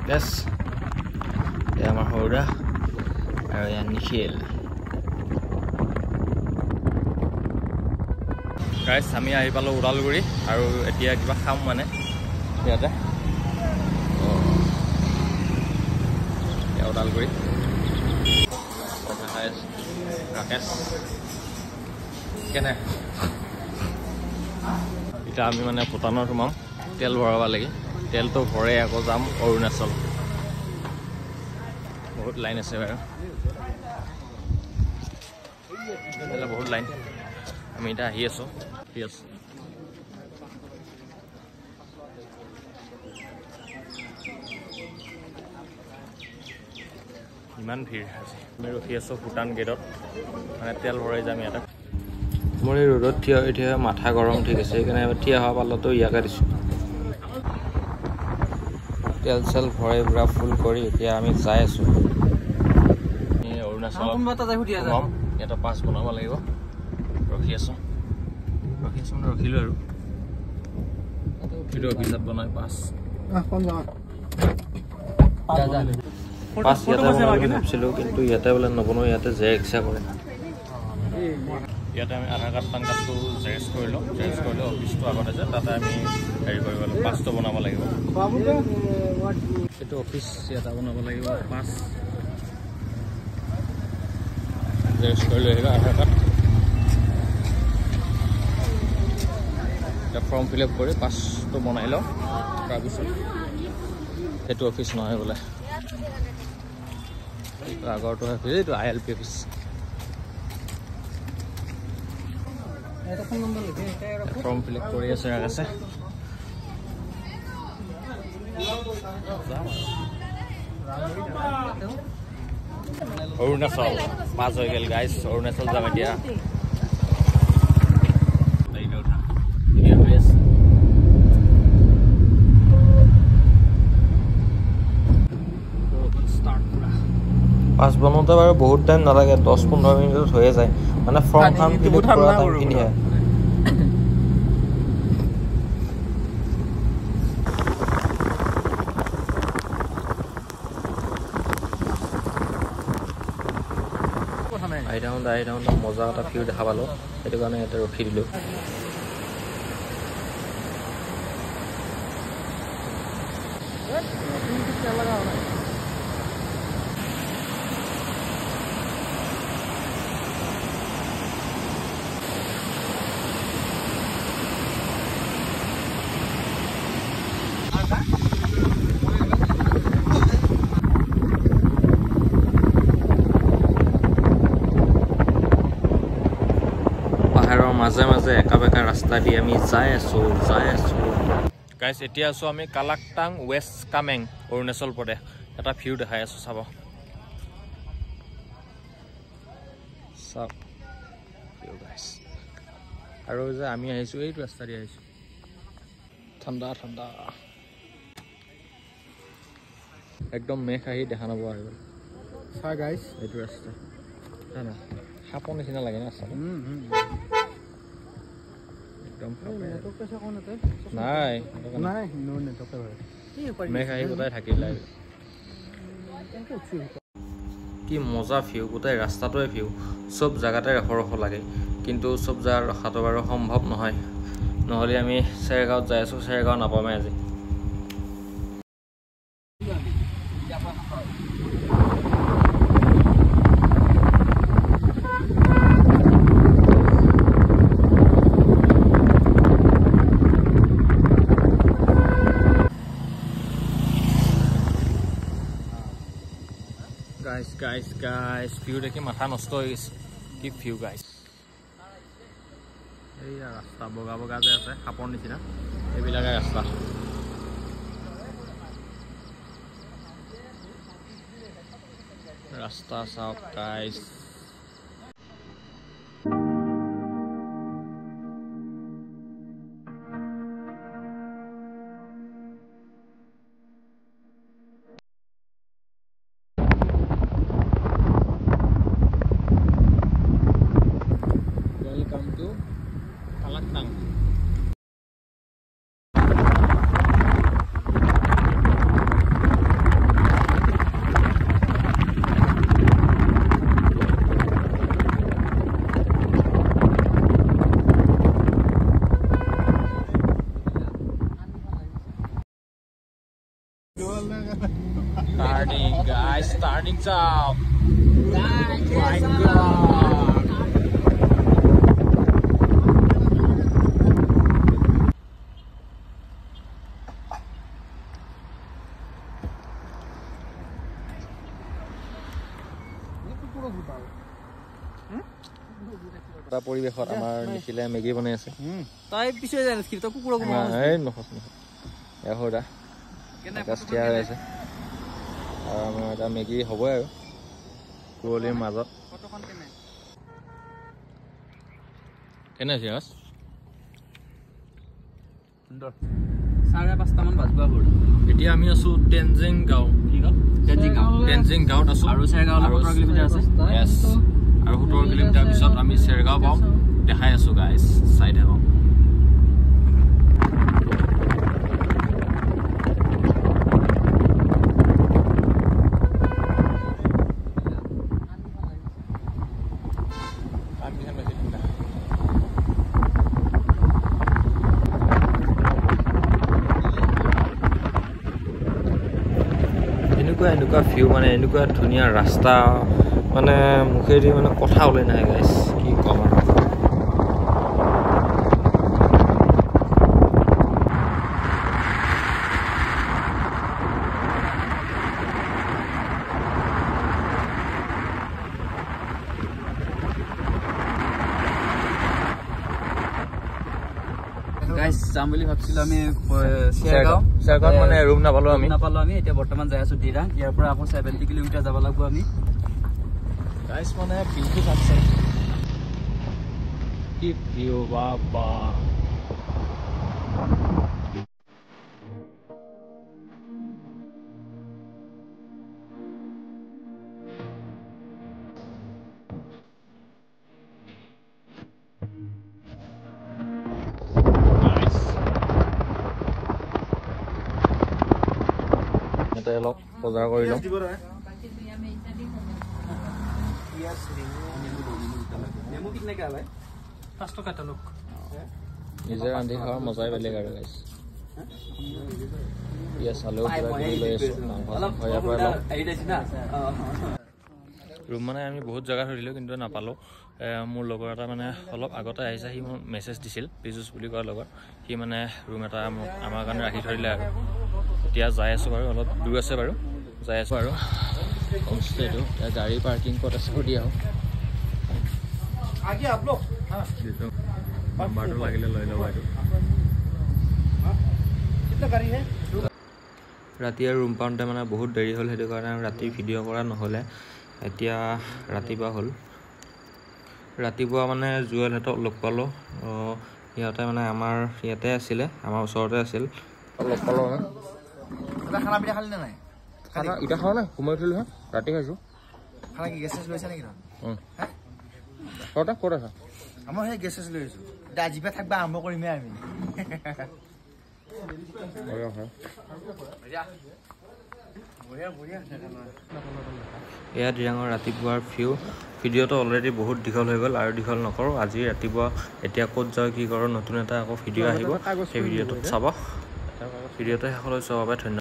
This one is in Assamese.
ৰাকেশ, এয়া আমাৰ সৰুদা আৰু এয়া নিখিল। গাইছ আমি আহি পালোঁ ওদালগুৰি আৰু এতিয়া কিবা খাম মানে ইয়াতে। ওদালগুৰি ৰাকেশ কেনে। এতিয়া আমি মানে ভূটানত সোমাম, তেল ভৰাব লাগে। তেলটো ভৰাই আকৌ যাম অৰুণাচল। বহুত লাইন আছে বাৰু, বহুত লাইন। আমি এতিয়া আহি আছোঁ, ঠিক আছে। ইমান ভিৰ আজি। আমি ৰখি আছোঁ ভূটান গেটত, মানে তেল ভৰাই যাম ইয়াতে। মোৰ এই ৰ'দত থিয় হৈ থিয় মাথা গৰম উঠি গৈছে, সেইকাৰণে থিয় হোৱা পাল্লাটো ইয়াকে দিছোঁ। তেল চেল ভৰাই পূৰা ফুল কৰি এতিয়া আমি যাই আছোঁ। অৰুণাচলত ইয়াতে পাছ বনাব লাগিব। ৰখি আছোঁ, ৰখি আছোঁ মানে ৰখিলোঁ আৰু। সেইটো অফিচত বনাই পাছ। পাছ ইয়াতে বনাব বুলি ভাবিছিলোঁ, কিন্তু ইয়াতে বোলে নবনাওঁ, ইয়াতে জেৰেক্সহে কৰে। ইয়াতে আমি আধাৰ কাৰ্ড পান কাৰ্ডটো জেৰেক্স কৰি লওঁ। জেৰেক্স কৰিলে অফিচটো আগত আছে, তাতে আমি হেৰি কৰিব লাগিব, পাছটো বনাব লাগিব। সেইটো অফিচ ইয়াতে বনাব লাগিব পাছ। জেৰেক্স কৰি লৈ আহিলোঁ আধাৰ কাৰ্ড। এতিয়া ফৰ্ম ফিল আপ কৰি পাছটো বনাই লওঁ, তাৰপিছত সেইটো অফিচ নহয় বোলে, এইটো আগৰটো অফিচ, এইটো I L P office. Form fill up কৰি আছে ৰাকেশে। অৰুণাচল পাছ হৈ গ'ল গাইজ, অৰুণাচল যাম এতিয়া। পাছ বনাওঁতে বাৰু বহুত টাইম নালাগে, 10-15 মিনিটত হৈয়ে যায়। মানে ফৰ্মখন ফিল আপ কৰা টাইমখিনিহে। আহি থাকোঁতে আহি থাকোঁতে মজা এটা ভিউ দেখা পালোঁ, সেইটো কাৰণে ইয়াতে ৰখি দিলোঁ। পাহাৰৰ মাজে মাজে একা বেকা ৰাস্তা দি আমি যাই আছোঁ, যাই আছোঁ। গাইজ এতিয়া আছোঁ আমি কালাকটাং, ৱেষ্ট কামেং, অৰুণাচল প্ৰদেশ। এটা ভিউ দেখাই আছোঁ, চাব চাওক গাইজ। আৰু যে আমি আহিছোঁ এইটো ৰাস্তা দি আহিছোঁ, ঠাণ্ডা ঠাণ্ডা একদম। মেঘ আহি দেখা নাপোৱা হৈ গ'ল। চা গাইজ এইটো ৰাস্তা না সাপৰ নিচিনা লাগে ন ৰাস্তাটো, একদম নাই মেঘ আহি গোটাই থাকিলে। কি মজা ভিউ, গোটেই ৰাস্তাটোৱে ভিউ। চব জেগাতে ৰখো ৰখো লাগে, কিন্তু চব জেগাত ৰখাটো বাৰু সম্ভৱ নহয়। নহ'লে আমি চেৰগাঁৱত যাই আছোঁ, চেৰগাঁও নাপামেই আজি। গাইজ গাইজ গাইজ ভিউ দেখি মাথা নষ্ট হৈ গৈছে। কি ভিউ গাইজ। এইয়া ৰাস্তা বগা বগা যে আছে সাপৰ নিচিনা, এইবিলাকে ৰাস্তা। ৰাস্তা চাওক guys. Welcome to Kalaktang. Starting guys, starting চাওক। My God. এটা পৰিৱেশত আমাৰ নিখিলে মেগী বনাই আছে। তই পিছুৱাই যায় নাছিলি, তই কুকুৰক এই নখচ নখচ। এয়া সৌদা আকাশ থিয়া হৈ আছে আৰু আমাৰ এটা মেগী হ'বই আৰু কুঁৱলীৰ মাজত। কেনে আছে আকাশ? সুন্দৰ। 5:30মান বাজব হ'ল। এতিয়া আমি আছো টেনজিং গাঁও। কি গাঁও? টেনজিং গাঁও। টেনজিং গাঁৱত আছো আৰু চেৰগাঁও 17 কিলোমিটাৰ আছে। য়েছ, আৰু 17 কিলোমিটাৰ পিছত আমি চেৰগাঁও পাম। দেখাই আছো গাইজ, চাই থাকক। এনেকুৱা এনেকুৱা ভিউ, মানে এনেকুৱা ধুনীয়া ৰাস্তা, মানে মুখেদি মানে কথা ওলাই নাহে গাইজ, কি ক'ম আৰু। গাইজ যাম বুলি ভাবছিলো আমি চেৰগাঁও। চেৰগাঁৱত মানে ৰুম নাপালো আমি। নাপালো আমি। এতিয়া বৰ্তমান যাই আছো দিৰাং। ইয়াৰ পৰা আকৌ 70 কিলোমিটাৰ যাব লাগিব আমি। গাইজ মানে ভিউটো চাচ্ছে, কি ভিউ বাবা। ইয়াতে অলপ বজাৰ কৰি লওঁ। নিজে ৰান্ধি খোৱাৰ মজাই বেলেগ আৰু গাইজ। পিঁয়াজ আলু কিবা কিবি লৈ আছোঁ, মাংস চাংস ইয়াৰ পৰা লওঁ। ৰুম মানে আমি বহুত জেগাত সুধিলোঁ কিন্তু নাপালোঁ। মোৰ লগৰ এটা মানে অলপ আগতে আহিছে, সি মোক মেছেজ দিছিল, পীযুষ বুলি কোৱা লগৰ। সি মানে ৰুম এটা মোক আমাৰ কাৰণে ৰাখি থৈ দিলে আৰু। এতিয়া যাই আছোঁ বাৰু, অলপ দূৰ আছে বাৰু, যাই আছোঁ আৰু। হোমষ্টেটো গাড়ী পাৰ্কিং ক'ত আছে সুধি আহোঁ। নাম্বাৰটো লাগিলে লৈ ল'ব এইটো। ৰাতি আৰু ৰুম পাওঁতে মানে বহুত দেৰি হ'ল, সেইটো কাৰণে ৰাতি ভিডিঅ' কৰা নহ'লে। এতিয়া ৰাতিপুৱা হ'ল। ৰাতিপুৱা মানে জুৱেলহঁতক লগ পালোঁ। সিহঁতে মানে আমাৰ ইয়াতে আছিলে, আমাৰ ওচৰতে আছিল। লগ পালোঁ মানে। খানা পিনা খালি নে নাই? খানা এতিয়া খাওঁ নাই, সোমাই উঠিলোঁ হে, ৰাতি খাইছোঁ। খানা কি গেছ চেছ লৈছা নেকি? তহঁতে ক'ত আছা? আমাৰ সেই গেছ চেছ লৈ আহিছোঁ। এতিয়া আজিৰ পৰা থাকিব আৰম্ভ কৰিমেই আমি। এয়া দিৰাঙৰ ৰাতিপুৱাৰ ভিউ। ভিডিঅ'টো অলৰেডি বহুত দীঘল হৈ গ'ল, আৰু দীঘল নকৰোঁ। আজি ৰাতিপুৱা এতিয়া ক'ত যাওঁ কি কৰোঁ নতুন এটা আকৌ ভিডিঅ' আহিব, সেই ভিডিঅ'টোত চাব। ভিডিঅ'টো শেষলৈ চোৱাৰ বাবে ধন্যবাদ।